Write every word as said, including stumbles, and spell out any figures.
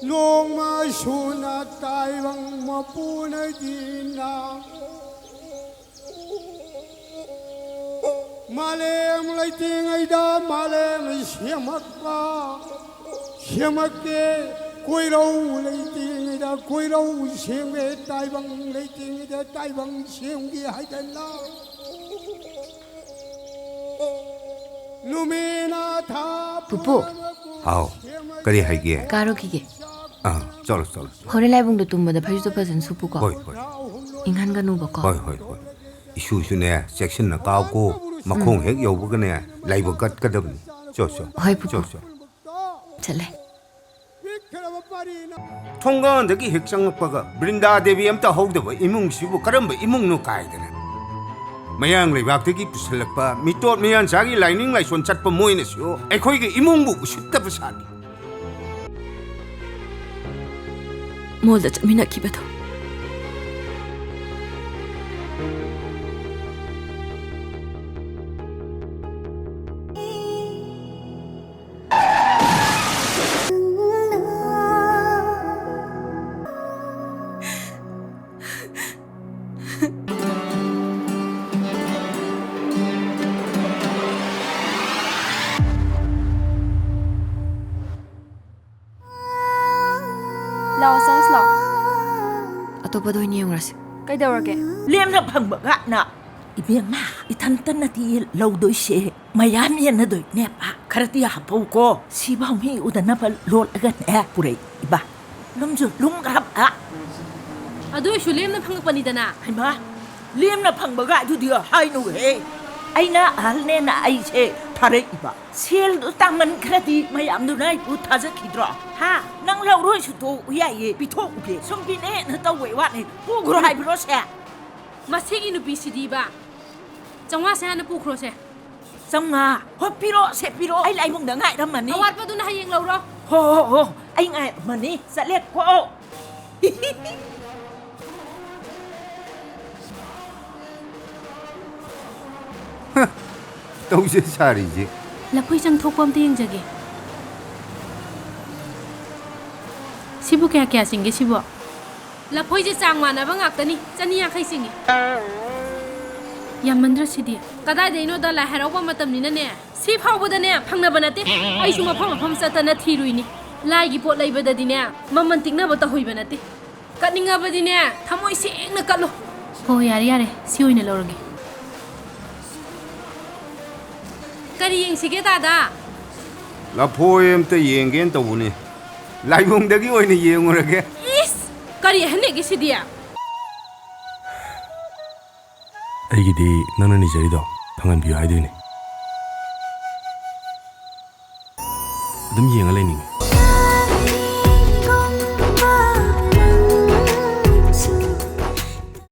ꯅꯣꯡꯃ ꯁꯨꯅ ꯇꯥꯏꯕꯪ ꯃꯄꯨꯅ ꯗꯤꯟꯅ ꯃꯥꯂꯦꯝ ꯂꯩꯇ꯭ꯔꯤꯉꯩꯗ ꯃꯥꯂꯦꯝ ꯁꯦꯝꯃꯛꯄ, ꯁꯦꯝꯃꯛꯀꯦ꯫ ꯀꯣꯏꯔꯧ ꯂꯩꯇ꯭ꯔꯤꯉꯩꯗ ꯀꯣꯏꯔꯧ ꯁꯦꯝꯒꯦ, ꯇꯥꯏꯕꯪ ꯂꯩꯇ꯭ꯔꯤꯉꯩꯗ ꯇꯥꯏꯕꯪ ꯁꯦꯝꯒꯦ ꯍꯥꯏꯗꯅ ꯅꯨꯃꯤꯠꯅ ꯊꯥ ꯄꯨꯄꯨ꯫ ꯍꯥꯎ, ꯀꯔꯤ ꯍꯥꯏꯒꯦ? ꯀꯥꯔꯨꯈꯤꯒꯦ꯫ ꯑꯥ, ꯆꯠꯂꯣ, ꯆꯠꯂꯣ꯫ ꯍꯣꯔꯦꯟ ꯂꯥꯏꯕꯨꯡꯗ ꯇꯨꯝꯕꯗ ꯐꯩꯖꯨꯞꯇꯣ ꯐꯖꯅ ꯁꯨꯞꯄꯨꯀꯣ꯫ ꯍꯣꯏ, ꯍꯣꯏ꯫ ꯏꯪꯍꯟꯒꯅꯨꯕꯀꯣ꯫ ꯍꯣꯏ, ꯍꯣꯏ, ꯍꯣꯏ꯫ ꯏꯁꯨꯁꯨꯅꯦ, ꯆꯦꯛꯁꯤꯟꯅ ꯀꯥꯎꯀꯣ꯫ ꯃꯈꯣꯡ ꯎꯝ꯫ ꯍꯦꯛ ꯌꯧꯕꯒꯅꯦ, ꯂꯥꯏꯕꯛ ꯀꯠꯀꯗꯕꯅꯤ꯫ ꯆꯣ, ꯆꯣ꯫ ꯍꯣꯏ, ꯄꯨꯄꯨ꯫ ꯆꯣ, ꯆꯣ꯫ ꯆꯠꯂꯦ꯫ ꯊꯣꯡꯒꯥꯟꯗꯒꯤ ꯍꯦꯛ ꯆꯪꯉꯛꯄꯒ ꯕ꯭ꯔꯤꯟꯗꯥ ꯗꯦꯕꯤ ꯑꯝꯇ ꯍꯧꯗꯕ ꯏꯃꯨꯡꯁꯤꯕꯨ ꯀꯔꯝꯕ ꯏꯃꯨꯡꯅꯣ ꯀꯥꯏꯗꯅ꯫ ꯃꯌꯥꯡ ꯂꯩꯕꯥꯛꯇꯒꯤ ꯄꯨꯁꯤꯜꯂꯛꯄ ꯃꯤꯇꯣꯞ ꯃꯤꯌꯥꯟꯆꯥꯒꯤ ꯂꯥꯏꯅꯤꯡ ꯂꯥꯏꯁꯣꯟ ꯆꯠꯄ ꯃꯣꯏꯅꯁꯨ ꯑꯩꯈꯣꯏꯒꯤ ꯏꯃꯨꯡꯕꯨ ꯎꯁꯤꯠꯇꯕ ꯁꯥꯔꯤ꯫ ꯃꯣꯜꯗ ꯆꯠꯃꯤꯟꯅꯈꯤꯕꯗꯣ꯫ ꯂꯥꯛꯑꯣ, ꯆꯪꯁꯤ ꯂꯥꯛꯑꯣ꯫ ꯑꯇꯣꯞꯄꯗ ꯑꯣꯏꯅ ꯌꯦꯡꯉꯨꯔꯁꯤ꯫ ꯀꯩꯗꯧꯔꯒꯦ? ꯂꯦꯝꯅ ꯐꯪꯕ ꯒꯥꯏꯅ꯫ ꯏꯕꯦꯝꯃ, ꯏꯊꯟꯇ ꯅꯠꯇꯦ ꯂꯧꯗꯣꯏꯁꯦ, ꯃꯌꯥꯝ ꯌꯦꯟꯅꯗꯣꯏꯅꯦꯕ꯫ ꯈꯔꯗꯤ ꯍꯥꯞꯄꯧꯀꯣ꯫ ꯁꯤꯐꯥꯎ ꯃꯤ ꯎꯗꯅꯕ ꯂꯣꯠꯂꯒꯅꯦ ꯄꯨꯔꯛꯏꯕ꯫ ꯂꯨꯝꯁꯨ ꯂꯨꯝꯈ꯭ꯔꯕ꯫ ꯑꯗꯨ ꯑꯣꯏꯁꯨ ꯂꯦꯝꯅ ꯐꯪꯉꯛꯄꯅꯤꯗꯅ꯫ ꯍꯩꯃꯥ, ꯂꯦꯝꯅ ꯐꯪꯕ ꯒꯥꯏꯗꯨꯗꯤ ꯍꯥꯏꯅꯨꯍꯦ꯫ ꯑꯩꯅ ꯑꯍꯜꯅꯦꯅ ꯑꯩꯁꯦ ꯊꯥꯔꯛꯏꯕ꯫ ꯁꯦꯜꯗꯨ ꯇꯥꯃꯟꯈ꯭ꯔꯗꯤ ꯃꯌꯥꯝꯗꯨꯅ ꯑꯩꯕꯨ ꯊꯥꯖꯈꯤꯗ꯭ꯔꯣ? ꯍꯥ? ꯅꯪ ꯂꯧꯔꯣꯏꯁꯨ ꯇꯣꯛꯎ ꯌꯥꯏꯌꯦ, ꯄꯤꯊꯣꯛꯎꯒꯦ꯫ ꯁꯨꯝ ꯄꯤꯅꯦꯅ ꯇꯧꯕꯩ ꯋꯥꯅꯤ꯫ ꯄꯨꯈ꯭ꯔꯣ ꯍꯥꯏꯕ꯭ꯔꯣ ꯁꯦ? ꯃꯁꯤꯒꯤ ꯅꯨꯄꯤꯁꯤꯗꯤꯕ, ꯆꯥꯝꯃꯉꯥꯁꯦ ꯍꯥꯟꯅ ꯄꯨꯈ꯭ꯔꯣꯁꯦ꯫ ꯆꯥꯝꯃꯉꯥ? ꯍꯣ, ꯄꯤꯔꯛꯑꯣꯁꯦ, ꯄꯤꯔꯛꯑꯣ꯫ ꯑꯩ ꯂꯥꯏꯕꯨꯡꯗ ꯉꯥꯏꯔꯝꯃꯅꯤ꯫ ꯑꯋꯥꯠꯄꯗꯨꯅ ꯍꯌꯦꯡ ꯂꯧꯔꯣ꯫ ꯍꯣ, ꯍꯣ, ꯍꯣ, ꯑꯩ ꯉꯥꯏꯔꯝꯃꯅꯤ꯫ ꯆꯠꯂꯦꯀꯣ꯫ ꯍ, ꯇꯧꯁꯦ ꯁꯥꯔꯤꯁꯦ꯫ ꯂꯐꯣꯏ ꯆꯪꯊꯣꯛꯄ ꯑꯝꯇ ꯌꯦꯡꯖꯒꯦ꯫ ꯁꯤꯕꯨ ꯀꯌꯥ ꯀꯌꯥ ꯆꯤꯡꯒꯦ ꯁꯤꯕꯣ? ꯂꯐꯣꯏꯁꯦ ꯆꯥꯡ ꯃꯥꯟꯅꯕ ꯉꯥꯛꯇꯅꯤ, ꯆꯅꯤ ꯌꯥꯡꯈꯩ ꯆꯤꯡꯉꯤ꯫ ꯌꯥꯝꯃꯟꯗ꯭ꯔꯣ ꯁꯤꯗꯤ? ꯀꯗꯥꯏꯗꯩꯅꯣꯗ, ꯂꯥꯏ ꯍꯔꯥꯎꯕ ꯃꯇꯝꯅꯤꯅꯅꯦ, ꯁꯤ ꯐꯥꯎꯕꯗꯅꯦ ꯐꯪꯅꯕ ꯅꯠꯇꯦ꯫ ꯑꯩꯁꯨ ꯃꯐꯝ ꯃꯐꯝ ꯆꯠꯇꯅ ꯊꯤꯔꯨꯏꯅꯤ꯫ ꯂꯥꯏꯒꯤ ꯄꯣꯠ ꯂꯩꯕꯗꯗꯤꯅꯦ ꯃꯃꯜ ꯇꯤꯛꯅꯕ ꯇꯧꯍꯩꯕ ꯅꯠꯇꯦ꯫ ꯀꯠꯅꯤꯡꯉꯕꯗꯤꯅꯦ ꯊꯃꯣꯏ ꯁꯦꯡꯅ ꯀꯠꯂꯣ꯫ ꯍꯣ, ꯌꯥꯔꯦ ꯌꯥꯔꯦ, ꯁꯤ ꯑꯣꯏꯅ ꯂꯧꯔꯒꯦ꯫ ꯀꯔꯤ ꯌꯦꯡꯁꯤꯒꯦ ꯗꯥꯗꯥ? ꯂꯐꯣꯏ ꯑꯝꯇ ꯌꯦꯡꯒꯦꯅ ꯇꯧꯕꯅꯤ꯫ ꯂꯥꯏꯕꯨꯡꯗꯒꯤ ꯑꯣꯏꯅ ꯌꯦꯡꯉꯨꯔꯒꯦ꯫ ꯏꯁ! ꯀꯔꯤ ꯑꯍꯟꯅꯦꯒꯦ ꯁꯤꯗꯤ? ꯑꯩꯒꯤꯗꯤ ꯅꯪꯅ ꯅꯤꯖꯔꯤꯗꯣ ꯐꯪꯍꯟꯕꯤꯌꯨ ꯍꯥꯏꯗꯣꯏꯅꯦ꯫ ꯑꯗꯨꯝ ꯌꯦꯡꯉ ꯂꯩꯅꯤꯡꯉꯤ꯫